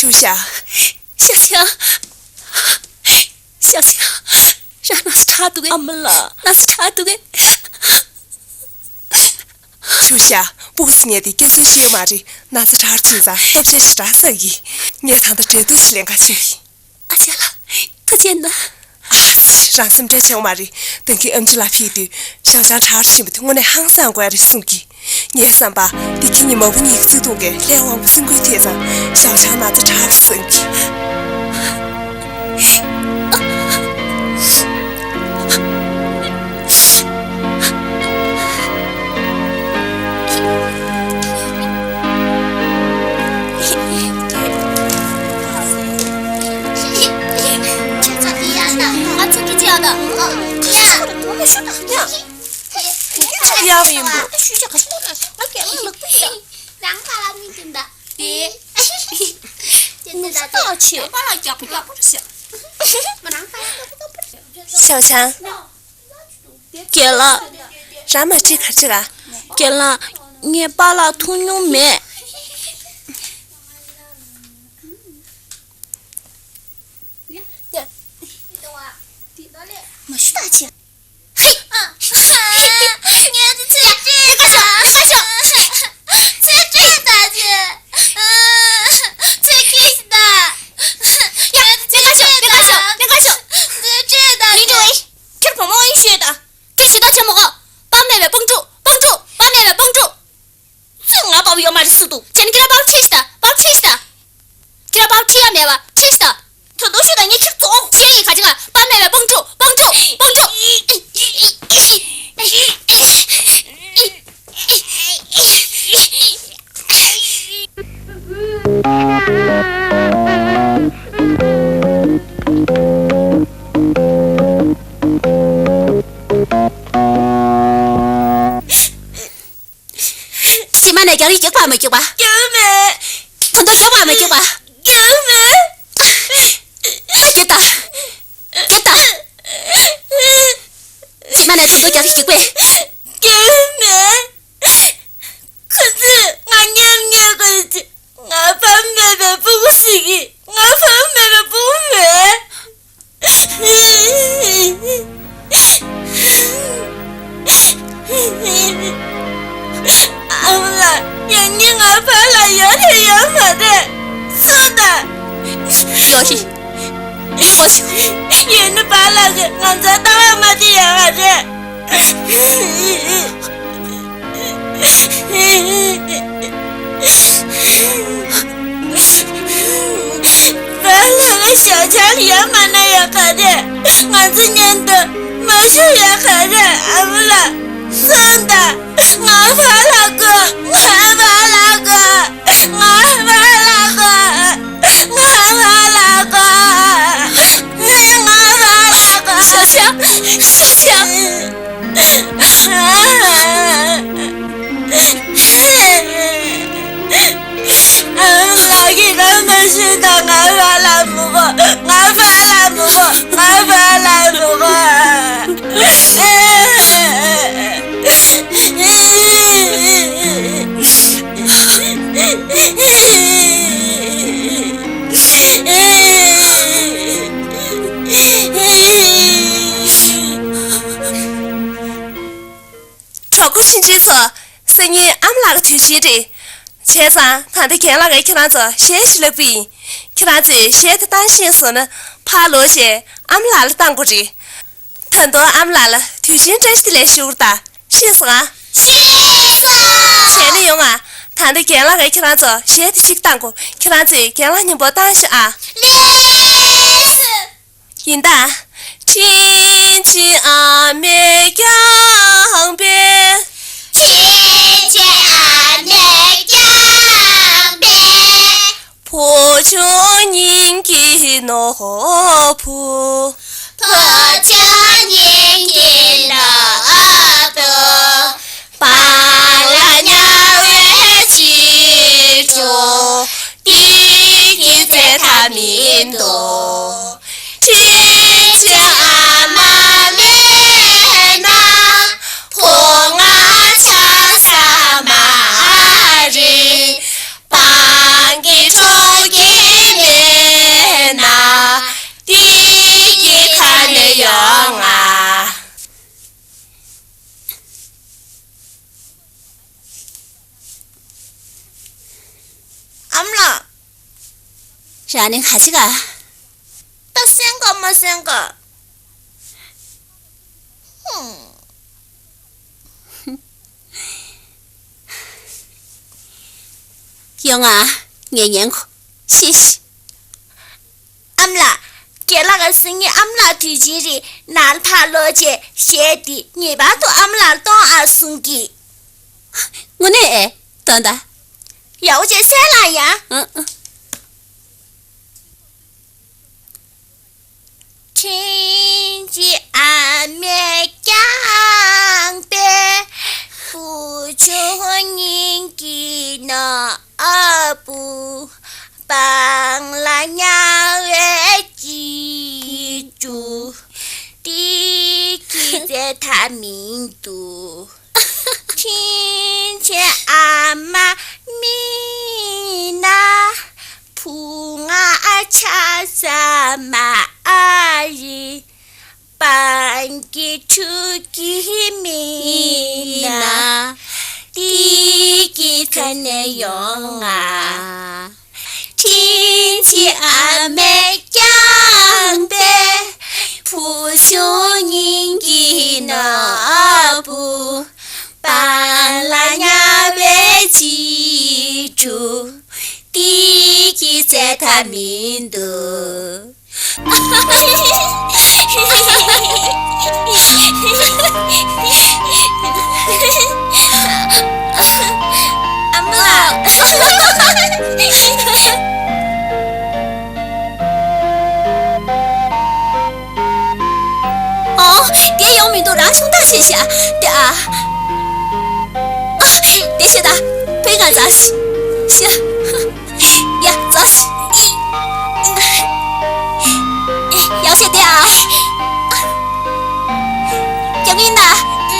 བཞུགས་ཤག་ཤག་ཤག་ཤག་ཤག་རང་ན་ཚ་དྲག་འདུག་གས། ཨ་མ་ལགས། ན་ཚ་དྲག་འདུག་གས། བཞུགས་ཤག་སྤུ་གུ་ཚོ་ཉལ་ཏེ་སྐད་ཆ་བཤད་ཀྱི་མ་རེད། ན་ཚ་དྲག་ཕྱིན་ཙང་སློབ་ཚན་ཞེ་དྲག་བསགས་ཀྱི། ངས་ད་ལྟ་འབྲས་ཐུག་ཅིག་ལེན་ག་ཕྱིན་གྱི། ཨ་ཅག་ལགས། ཁ་ཆེ་ན། ཨ་ཙི། རང་སེམས་ཁྲལ་བྱེད་དགོས་མ་རེད། ད་གིན་ཨེམ་ཆི་ལགས་ཕེབས་དུས་ཞའོ་ཆང་དྲག་ཕྱིན་པ་དེ་དངོས་གནས་ཧང་སང་དགོས་རེད་གསུང་གི། ངའི་བསམ་པ་འདི་ཁྱེད་གཉིས་མ་བུ་གཉིས་ཀྱི་བརྩེ་དུང་གིས་ལྷའི་དབང་པོ་སེམས་འགུལ་ཐེབས་ཙང་ཞའོ་ཆང་ན་ཚ་དྲག་པོ་སངས་ཀྱི། ཞའོ་ཆང་། རྒན་ལགས། རང་མ་སྤྲད་ག་རེ་བྱེད་ག་རྒན་ལགས། ངས་པཱ་ལགས་མཐོང་མྱོང་མེད། མ་ཞུ་ད་ཆེ། ངས་ཚེ་སྲོག་ཚེ་སྲོག་ད་ཆེ། ཚེ་སྐྱིད་ད། ངས་ཚེ་སྲོག་ཚེ་སྲོག་ཚེ་སྲོག་ད་ཆེ། ཁྱེད་བུ་མོ་ཡིན་ཤེས་ད། ཁྱེད་ཞུ་ད་ཆེ་མོ་གོ། པ་མེད་པའི་སྤང་ཕྲུག་སྤང་ཕྲུག་པ་མེད་པའི་སྤང་ཕྲུག་ཚོད་ང་པའུ་ཡོད་མ་རེད་སུ་འདུག་བྱས་ན་ཁྱེད་རང་པའུ་ཁྲིད་ཤི་ད། པའུ་ཁྲིད་ཤི་ད། ཁྱེད་རང་པའུ་ཁྲིད་ཡ་མེད་པ་ཁྲིད་ཤི་ད། ད་དུང་ཤོད་ད། ངས་ཁྱེད་ཚོ་ཁྱེད་ཡིན་ག་ཅི་ག་པ་མེད་པའི་སྤང་ཕྲུག་སྤང་ཕྲུག་སྤང་ཕྲུག་རྗེས་མ་ནས་རྒྱག་རེས་རྒྱག་པ་མ་རྒྱག་པ། རྒྱག་མེད། ད་དུང་རྒྱག་པ་མ་རྒྱག་པ། རྒྱག་མེད། ད་རྒྱག་ད། རྒྱག་ད། རྗེས་མ་ནས་ད་དུང་རྒྱག་རེས་རྒྱག་པས། རྒྱག་མེད། ཁོ་ཚོས་ང་ཉམས་ཉེས་དགོས་ཀྱི། ང་ཕ་མེད་པའི་སྤུ་གུ་ཞིག་ཡིན། ང་ཕ་མེད་པའི་སྤུ་གུ་མེད། ཨ་མ་ལགས། ཡང་སྙིང་ང་ཕར་ལ་ཡོད་རེད་ཡོད་མ་རེད། སུ་དང་། ཡོད་རེད། ཡོད་ནི་ཕར་ལ་རེད། ང་ཚོའི་ལྟ་བ་མ་བདེ་ཡོད་མ་རེད། ཕར་ལ་ང་ཞའོ་ཆང་ཡོད་མ་ན་ཡོད་ག་རེད། ང་ཚོ་མཉམ་དུ་མ་ཤོར་ཡོད་ག་རེད། ཨ་མ་ལགས། སོང་ད། ང་ཕར་ལ་དགོས། ང་ཕར་ལ་དགོས། ང་ཕར་ལ་དགོས། ང་ཕར་ལ་དགོས། ང་ཕར་ལ་དགོས། ཤོག་ཤོག་ཤོག་ཤོག་ཨ་མ་ལགས། ཁྱེད་རང་མ་ཤི་ན་ང་ཕར་ལ་མི་དགོས། ང་ཕར་ལ་མི་དགོས། ང་ཕར་ལ་མི་དགོས། གྲོགས་པོ་གཞིས་བྱེས་ཚོ། སང་ཉིན་ཨ་མ་ལགས་ཀྱི་དུས་ཆེན་རེད། བྱས་ཙང་ད་ལྟ་རྒན་ལགས་ཀྱིས་ཁྱེད་རང་ཚོ་གཞས་ཤིག་བསླབ་ཀྱི་ཡིན། ཁྱེད་རང་ཚོས་གཞས་དེ་བཏང་ཤེས་སོང་ན་ཕར་ལོག་བྱས་ཨ་མ་ལགས་ལ་བཏང་དགོས་རེད། ད་དུང་ཨ་མ་ལགས་ལ་དུས་ཆེན་བཀྲ་ཤིས་བདེ་ལེགས་ཞུ་གི་རེད་ད། ཤེས་སོང་ཨ། ཤེས་སོང་། བྱས་ན་ཡོང་ཨ། ད་ལྟ་རྒན་ལགས་ཀྱིས་ཁྱེད་རང་ཚོ་གཞས་དེ་གཅིག་བཏང་དགོས། ཁྱེད་རང་ཚོས་རྒན་ལགས་མཉམ་པོ་བཏང་ཤོག་ཨ། ལགས་སོ། ཡིན་ད། རང་ནི་ག་ཅི་ག་ད་སེམས་ཁ་མ་སེམས་ཁ། ཧུམ། ཡོང་ང་། ངས་ཉན་གོ། ཤེས་ཤིག་ཨ་མ་ལགས། རྒན་ལགས་ཀྱིས་སང་ཉིན་ཨ་མ་ལགས་དུས་ཆེན་རེད། ནཱ་ལ་ཕར་ལོག་བྱས་གཞས་འདི་ངེས་པར་དུ་ཨ་མ་ལགས་ལ་གཏོང་ཨ་གསུང་གི་དངོས་གནས། ཨེ། གཏོང་ད། ཡག་པོ་བྱས་གསན་ལ་ཡ། ཨ་ཨ། དྲིན་ཆེ་ཨ་མས་བསྐྱངས་པའི་བུ་ཆུང་སྙིང་གི་ནོར་བུ། སྤང་ལ་ཉལ་བའི་གཅེས་ཕྲུག་འདི་གི་རྩེ་མཐའ་མི་འདུག་དྲིན་ཆེ་ཨ་མ་མིན་ན་བུ་ང་ཆགས་ས་མ་རེད། སྤང་གི་ཕྲུ་གུ་མིན་ན་འདི་གི་ཁ་ནས་ཡོང་ང་། དྲིན་ཆེ་ཨ་མས་བསྐྱངས་པའི་བུ་ཆུང་སྙིང་གི་ནོར་བུ། སྤང་ལ་ཉལ་བའི་གཅེས་ཕྲུག་འདི་གི་རྩེ་མཐའ་མི་འདུག་ཨ་མ་ལགས། ཨོ། དེ་ཡོང་མི་འདུག་རང་ཆུང་ཐག་ཆོད་ཤག་དེ་ཨ། ཨ། དེ་ཤེས་ད། བོད་ང་ཛ་ཤི། ཤི། ཡ། ཙོག་ཤི། ཡག་ཤོས་དེ་ཨ། རྒྱབ་ཡིན་ན། དེ་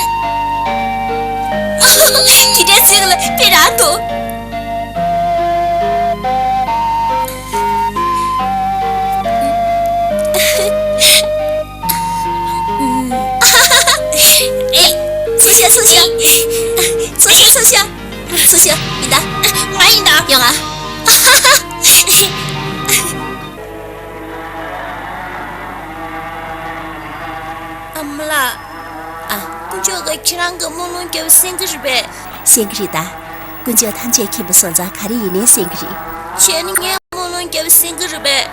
འདྲའི་ཚིག་ལ་དཔེ་རང་འདུག་ཚུར་ཤོག་ཚུར་ཤོག་ཚུར་ཤོག་ཚུར་ཤོག་ཚུར་ཤོག་ཡིན་ད། ང་ཡིན་ད། ཡོང་ང་། ཨ་མ་ལགས། ཨ། དཀོན་མཆོག་གིས་ཁྱེད་རང་གི་སྨོན་ལམ་རྒྱབ་གསན་གི་རེད་པས། གསན་གི་རེད་ད། དཀོན་མཆོག་ཐམས་ཅད་མཁྱེན་པ་སོང་ཙང་ག་རེ་ཡིན་ནའི་གསན་གི་རེད། བྱས་ན་ངའི་སྨོན་ལམ་རྒྱབ་གསན་གི་རེད་པས།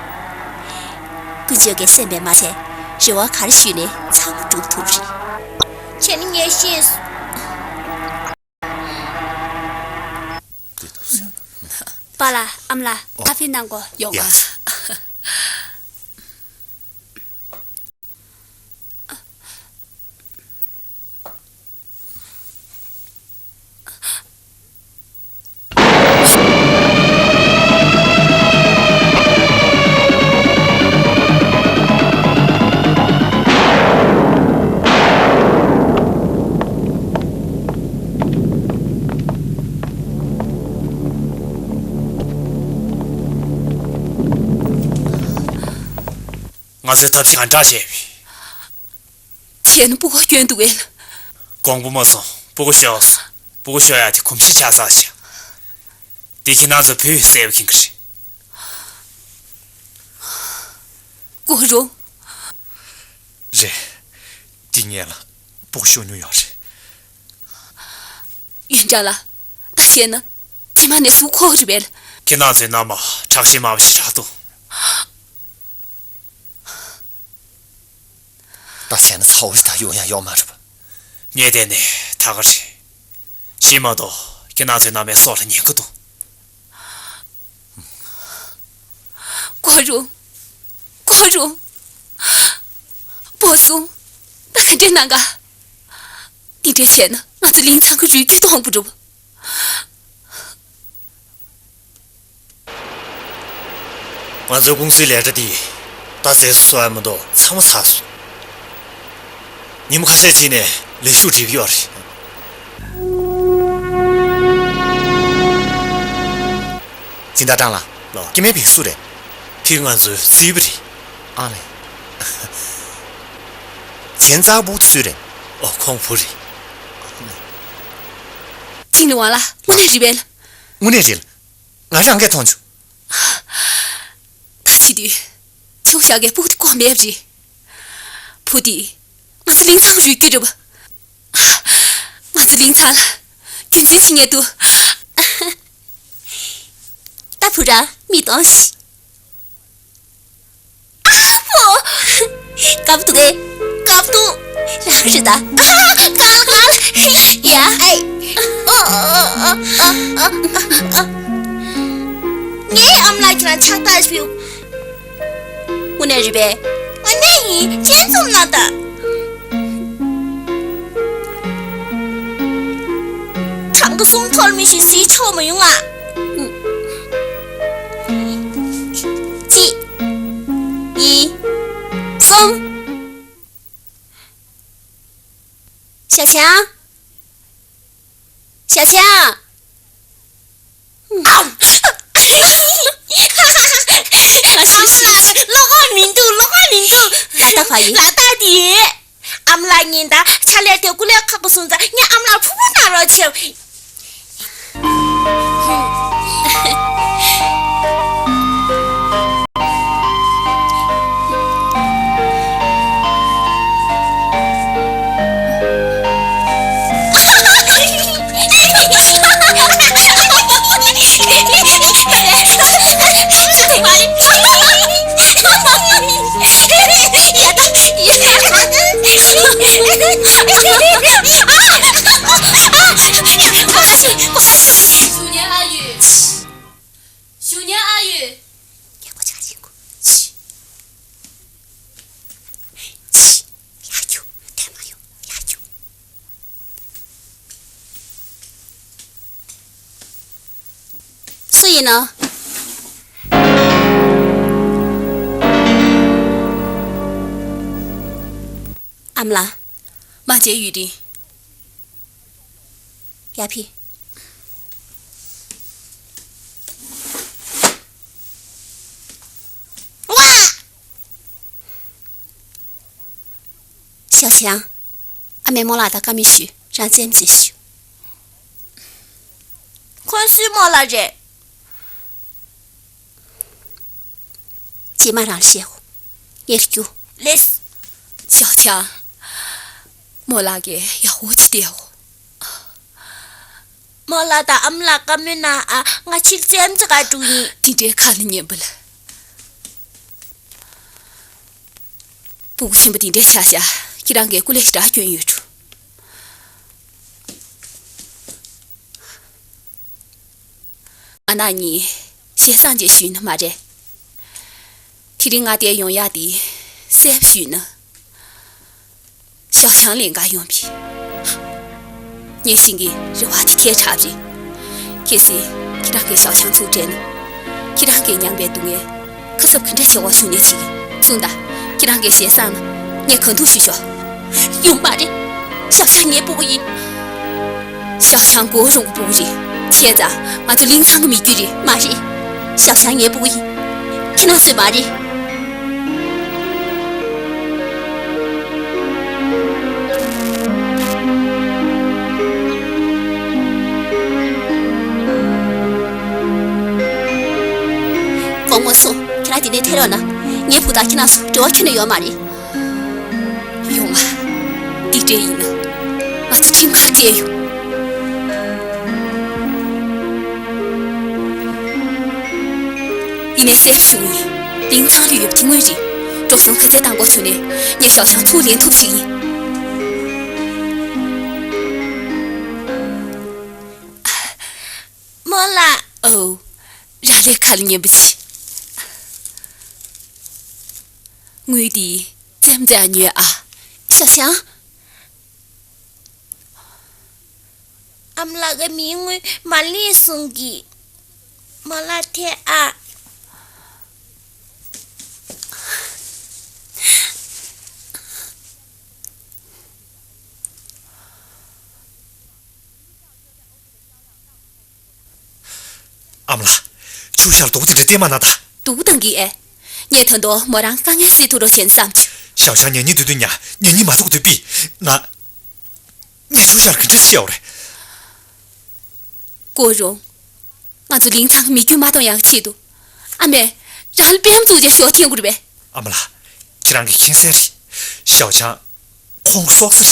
དཀོན་མཆོག་གིས་གསན་པས་མ་ཚད། རེ་བ་ག་རེ་ཞུས་ནའི་ཚང་མ་འགྲུབ་ཐུབ་རེད། བྱས་ན་ངས་ཤེས་སོང་། པཱ་ལགས། ཨ་མ་ལགས། ཨོ། ད་ཕི་གནང་གོ་ཡོང་ང་། ཡ། ང་ཚོས་ཐབས་ཤེས་གང་དྲག་བྱས་པས། བྱས་ན་སྤུ་གུ་སྐྱོན་འདུག་གས། དགོངས་པ་མ་ཚོམས། སྤུ་གུ་ཤོར་སོང་། སྤུ་གུ་ཤོར་ཡག་དེ་གོམས་གཤིས་ཆགས་ཚར་ཤག་དེ་ཁྱེད་རང་ཚོ་བུས་གསལ་པོ་མཁྱེན་གི་རེད། ཀོ་རུ། རེད། འདི་ངས་ལ་སྤུ་གུ་ཤོར་མྱོང་ཡོད་རེད། ཡོན་ཀྲང་ལགས། ད་བཤད་ན། རྗེས་མ་ནས་ཟུག་ཁོག་རེད་པས། ཁྱེད་རང་ཚོའི་མནའ་མ་དྲག་ཤེས་མང་པོ་ཞིག་རག་འདུག་ད་ཟས་ན་ཚ་བོ་ཞིག་ད་ཡོང་ཡ་ཡོད་མ་རེད་པ། ངས་བལྟས་ནས་ད་ག་རེད། གཞན་མ་གཏོགས་ཁྱེད་རང་ཚོའི་མནའ་མའི་སྲོག་ལ་ཉེན་ཁ་འདུག་ཀོ་རུ། ཀོ་རུ། བུ་སྲུང་། ད་ག་འདྲས་གནང་ག་འདི་འདྲས་བྱས་ན་ང་ཚོ་ལིང་ཚང་གི་རུས་སྐྱིད་དུ་འོང་པོ་འགྲུབ། ང་ཚོའི་ཀུང་སིའི་ལས་གྲྭ་འདི་ད་ཟས་སུ་གསོ་ཡ་མ་གཏོགས་ཚང་མ་ཚར་སོང་། ཉིན་མོ་ཁ་ཤས་ཅིག་ནས་ལས་ཞུགས་སྒྲིག་གི་ཡོད་རེད། སྦྱིན་བདག་ཀྲང་ལགས། ལགས། སྐྱེ་དམན་ཕིང་སུ་རེད། ཕིང་ང་ཚོའི་རྩིས་པ་རེད། ཨ་ལས། ཆན་ཙ་བུ་སུ་རེད། ཨོ་ཁོང་བུ་རེད། ཅིང་ལི་ཝང་ལགས། དངོས་གནས་རེད་པས། དངོས་གནས་རེད། ང་རང་གིས་མཐོང་བྱུང་། དུས། ཚོགས་ཤག་གི་ཕྲུ་གུ་དེ་ཀོ་མེད་རེད། ཕྲུ་གུ་དེ་ང་ཚོ་ལིང་ཚང་རུས་རྒྱུད་རེད་པ། ང་ཚོ་ལིང་ཚང་ལ་རྒྱུན་འཛིན་བྱེད་མཁན་འདུག་ད་བུ་ར་མི་གཏོང་ཞིག་ཨ་ཕོ། དགའ་པོ་འདུག་གས། དགའ་པོ་འདུག་རང་རེད་ད། ཨ་ག་ལ་ག་ལ། ཡ། ཨེ། ཨོ་ཨོ་ཨོ་ཨོ་ཨོ་ཨོ། ངའི་ཨ་མ་ལགས་ཁྱེད་རང་ཕྱག་རྟགས་ཞུ། དངོས་གནས་རེད་པས། དངོས་གནས་ཡིན། སྤྱན་འཛུམ་གནང་དང་། གྲངས་ཀ་གསུམ་འཐོར་མི་ཤེས་ཟིག་ཆོག་མ་ཡོང་ང་། གཅིག་གཉིས། གསུམ། ཞའོ་ཞང་། ཞའོ་ཞང་། ཨམ། ཨ་མ་ལགས་ཀྱིས་བློ་ཁོག་མི་འདུག་བློ་ཁོག་མི་འདུག་ལ་དྭགས་པ་ཡིན། ལ་དྭགས་དེ། ཨ་མ་ལགས་ཉིན་ད་ཕྱག་ལས་དེ་སྐུ་ལས་ཁག་པོ་སོང་ཙང་ངས་ཨ་མ་ལགས་ཕུར་བུ་གནང་རོགས་བྱེད། སུ་ཡིན་ནམ། ཨ་མ་ལགས། མ་བྱན་ཡུས་ཀྲིན། ཡར་ཕེབས། ཝ། ཞའོ་ཞང་། ཨ་མས་རྨོ་ལགས་དང་བཀའ་མོལ་ཞུས། རང་རྩེད་མོ་རྩེས་ཤོག་ཁོང་སུའི་རྨོ་ལགས་རེད། རྗེས་མ་རང་ལ་བཤད་འོ། ངས་རྒྱུགས། ལེགས། ཞའོ་ཞང་། རྨོ་ལགས་ཀྱིས་ཡག་པོ་བྱས་བསྡད་འོ། རྨོ་ལགས་དང་ཨ་མ་ལགས་བཀའ་མོལ་གནང་ཨ། ང་གཅིག་རྩེད་མོ་རྩེ་གར་འགྲོ་གི་ཡིན། དེ་འདྲའི་ཁ་ལ་ཉན་པ་ལ། སྤུ་གུ་ཆེན་པོ་དེ་འདྲའི་ཆགས་ཤག་ཁྱེད་རང་གིས་སྐུ་ལས་ཞེ་དྲག་སྐྱོན་ཡོད་འགྲོ། ང་ནག་ཉིན་ཞེ་སང་རྗེས་ཞུས་ནི་མ་རེད། དེ་རིང་ང་དེར་ཡོང་ཡག་དེ་གསལ་པོ་ཞུས་ན། ཞའོ་ཞང་ལེན་ག་ཡོང་བི། ངས་ཤེས་ཀྱི་རེ་བ་དེ་ཁྱད་མཚར་རེད། གལ་སྲིད་ཁྱེད་རང་གིས་ཞའོ་ཞང་ཚུར་སྤྲད་ན། ཁྱེད་རང་གིས་མྱངས་པའི་སྡུག་བསྔལ་ཁ་གསབ་ག་འདྲ་བྱེད་དགོས་བྱུང་ནས་ཟེར་གྱི། གསུངས་དང་། ཁྱེད་རང་གིས་ཞེ་སང་ན་ངས་གང་ཐུབ་ཞུ་ཤོག་ཡོང་མ་རེད། ཞའོ་ཞང་ངའི་སྤུ་གུ་ཡིན། ཞའོ་ཞང་གོ་རུང་གི་སྤུ་གུ་རེད། བྱས་ཙང་ང་ཚོ་ལིང་ཚང་གི་མི་རྒྱུད་རེད་མ་རེད། ཞའོ་ཞང་ངའི་སྤུ་གུ་ཡིན། ཁྱེད་རང་སུ་མ་རེད། དགོངས་པ་མ་ཚོམས། ཁྱེད་རང་དེ་ནས་ཐད་རོགས་གནང་། ངའི་བུ་དང་ཁྱེད་རང་ཚོ་འབྲེལ་བ་ཁྱོན་ནས་ཡོད་མ་རེད། ཡོང་ང་། འདི་འདྲ་ཡིན་ན། ང་ཚོ་ཁྲིམས་ཁ་བཅད་ཡོང་། ཡིན་ནའི་གསལ་པོ་ཞུ་གི་ཡིན། ལིང་ཚང་དུ་ཡོད་པ་དེ་དངོས་རེད། འགྲོ་སོང་ག་ཚད་བཏང་དགོས་བྱུང་ནའི་ངས་ཞའོ་ཞང་ཚུར་ལེན་ཐུབ་ཞིག་ཡིན། རྨོ་ལགས། ཨོ། རག་ལས་ཁ་ལ་ཉན་པ་ཞིག་དངུལ་འདི་རྩེད་མོ་རྩེ་ཡག་ཉོས་ཨ། ཞའོ་ཞང་། ཨ་མ་ལགས་ཀྱིས་མིའི་དངུལ་མ་ལེན་གསུང་གི། རྨོ་ལགས་ཐད་ཨ། ཨ་མ་ལགས། ཆུ་ཤར་དུག་ཙི་འདྲ་བསྟན་མ་ན་ད། དུག་བཏང་གི་ཨེ། ངས་ད་དུང་མོ་རང་དཀའ་ངལ་སེལ་ཐུབ་རོགས་བྱེད་བསམ་བྱུང་། ཞའོ་ཞང་ཉལ་ཉིན་དུས་དུས་ཉ་ཉལ་ཉིན་མ་ཐུག་དུས་པི་ན། ངས་ཆུ་ཤར་གི་འདྲ་བཤད་འོ་རེད། ཀོ་རུང་། ང་ཚོ་ལིང་ཚང་གི་མི་རྒྱུད་མ་གཏོང་ཡག་ཆེད་དུ། ཨ་མས། རང་ལ་པེམ་བཙུགས་ཏེ་ཞོགས་ཐེངས་དགོས་རེད་པས། ཨ་མ་ལགས། ཁྱེད་རང་གི་མཁྱེན་གསལ་རེད། ཞའོ་ཆང་ཁོང་སྲོག་རྩ་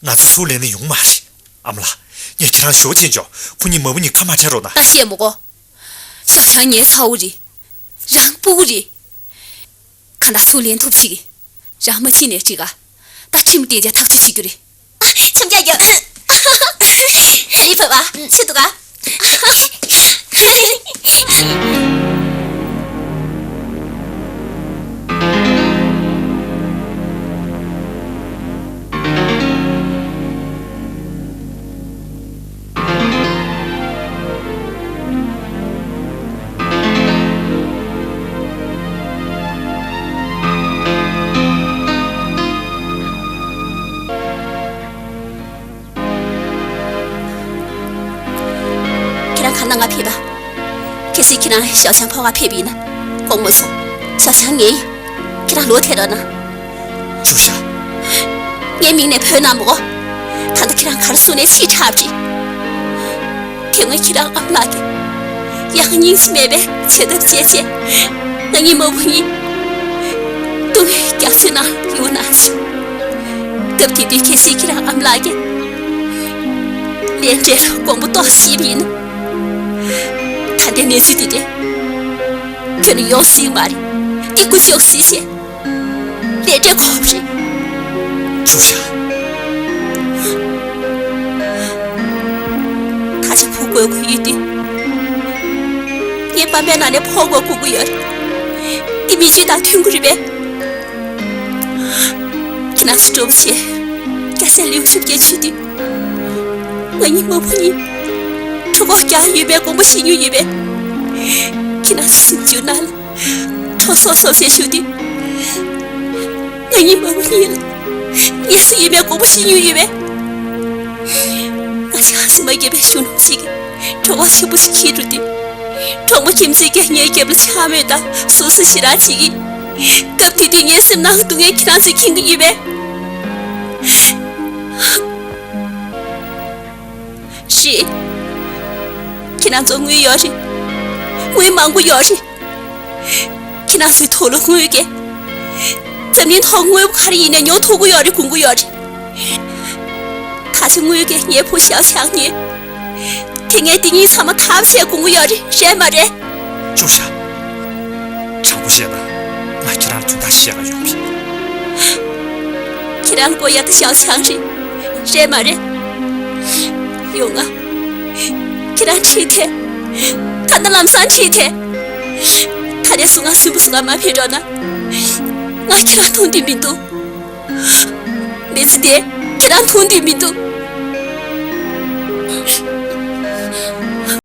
རེད། ང་ཚོ་ཚུར་ལེན་ནི་ཡོང་མ་རེད། ཨ་མ་ལགས། ངས་ཁྱེད་རང་ཞོགས་ཐེངས་ཅོག་ཁོ་གཉིས་མ་བུ་གཉིས་ཁ་མ་བྲལ་རོགས་གནང་། ད་བཤད་མི་དགོས། ཞའོ་ཆང་ངའི་ཚ་བོ་རེད། རང་སྤུ་གུ་རེད། གང་ལྟར་ཚུར་ལེན་ཐུབ་ཅིག་རང་མ་ཕྱིན་ནས་འགྲིག་ག་ད་ཁྲིམས་བསྟེན་ཏེ་ཐག་གཅོད་བྱེད་རྒྱུ་རེད། ཨ། ཆམ་རྒྱག་རྒྱུ། ཨ་ནི་བོད་པ་ཆི་འདུག་ག་ཁྱེད་རང་གང་ན་ང་ཕེབས་པ། གལ་སྲིད་ཁྱེད་རང་ཞའོ་ཆང་ཕོ་ཁ་ཕེབས་པ་ཡིན་ན་དགོངས་མ་ཚོམས། ཞའོ་ཆང་ངའི་ཡིན། ཁྱེད་རང་ལོག་ཐད་རོགས་གནང་། ཅུང་ཞ། ངའི་མིང་ནས་བོས་གནང་མོ། ད་ལྟ་ཁྱེད་རང་ག་རེ་གསུང་ནས་ཕྱིས་འཁྲབ་ཀྱི། དེ་སྔོན་ཁྱེད་རང་ཨ་མ་ལགས་ཀྱིས་ཡང་སྙིང་རྗེ་མེད་པའི་བྱེད་ཐབས་བྱས་བྱས། ང་གཉིས་མ་བུ་གཉིས་སྡུག་བསྔལ་རྒྱ་མཚོའི་ནང་ཡོང་གནང་བྱུང་། སྐབས་དེ་དུས་གལ་སྲིད་ཁྱེད་རང་ཨ་མ་ལགས་ཀྱིས་ལས་འབྲས་ལ་དགོངས་པ་རྟོགས་ཤེས་པ་ཡིན་ན། ད་ལྟའི་གནས་ཚུལ་འདི་འདྲ་ཁྱོན་ནས་ཡོང་སྲིད་མ་རེད། འདི་སྐུ་ཞབས་སྲིད་ཤེས། ལས་འབྲས་ཁོ་བ་རེད། ཅུང་ཞ། ད་ཆ་བུ་དགོས་ཀྱི་ཡོད་དུས། ངའི་པ་ཕའི་ནང་ནས་ཕོ་དགོས་དགོས་ཀྱི་ཡོད་རེད། འདི་མི་ཚེ་དང་མཐུན་གྱི་རེད་པས། ཁྱེད་རང་ཚོ་གྲོགས་པོ་བྱས། སྐྱ་སེར་ལེའུ་ཤུབས་ཀྱི་ཆུ་དུས། ང་གཉིས་མ་བུ་གཉིས་གྲོད་ཁོག་རྒྱགས་ཡོད་པའི་དགོངས་པ་བཞེས་མྱོང་ཡོད་པས། ཁྱེད་རང་ཚོ་སེམས་རྒྱུད་ནང་ལ། གྲོགས་སོ་སོ་ཟེར་ཞུ་དུས། ང་གཉིས་མ་བུ་གཉིས་ལ་ངལ་གསོ་ཡོད་པའི་དགོངས་པ་བཞེས་མྱོང་ཡོད་པས། ང་ཞག་ཙམ་མ་སྐྱེས་པའི་གཞོན་ནུ་ཞིག་གིས་གྲོད་ཁོག་ཆེན་པོ་ཞིག་འཁྱེར་འགྲོ་དུས། གྲོགས་མོ་ཁྱིམ་མཚེས་ཀྱིས་ངའི་རྒྱབ་ལ་ཕྱག་མོས་དང་ཟུར་ཟུར་ཞེ་དྲག་བྱེད་ཀྱི། སྐབས་དེ་དུས་ངའི་སེམས་ནང་སྡུག་བསྔལ་ཁྱེད་རང་ཚོས་མཁྱེན་གྱི་ཡོད་པས། རེད། ཁྱེད་རང་ཚོ་དངུལ་ཡོད་རེད། དངུལ་མང་པོ་ཡོད་རེད། ཁྱེད་རང་ཚོའི་ཐོག་ལ་དངུལ་གྱིས། འཛམ་གླིང་ཐོག་དངོས་པོ་ག་རེ་ཡིན་ནའི་ཉོ་ཐུབ་ཀྱི་ཡོད་རེད། གོན་གྱི་ཡོད་རེད། ད་ཆ་དངུལ་གྱིས་ངའི་བུ་ཞའོ་ཆང་ཉོས། དེ་ངས་འདི་གཉིས་ཚང་མ་ཐབས་ཟད་གོན་གྱི་ཡོད་རེད། རེད་མ་རེད། ཅུང་ཞ། དྲང་པོ་བཤད་ན་ང་ཁྱེད་རང་དོན་དག་བཤད་ག་ཡོང་གི། ཁྱེད་རང་ལ་དགོས་ཡ་ད་ཞའོ་ཆང་རེད། རེད་མ་རེད། ཡོང་ང་། ཁྱེད་རང་ཁྲིད་དེ། ད་ལྟ་ལམ་སང་ཁྲིད་དེ། ད་ནས་བཟུང་ང་སུན་པོ་བཟོ་ག་མ་ཕེབས་རོགས་གནང་། ང་ཁྱེད་རང་མཐོང་འདོད་མི་འདུག་མི་ཚེ་འདི་ཁྱེད་རང་མཐོང་འདོད་མི་འདུག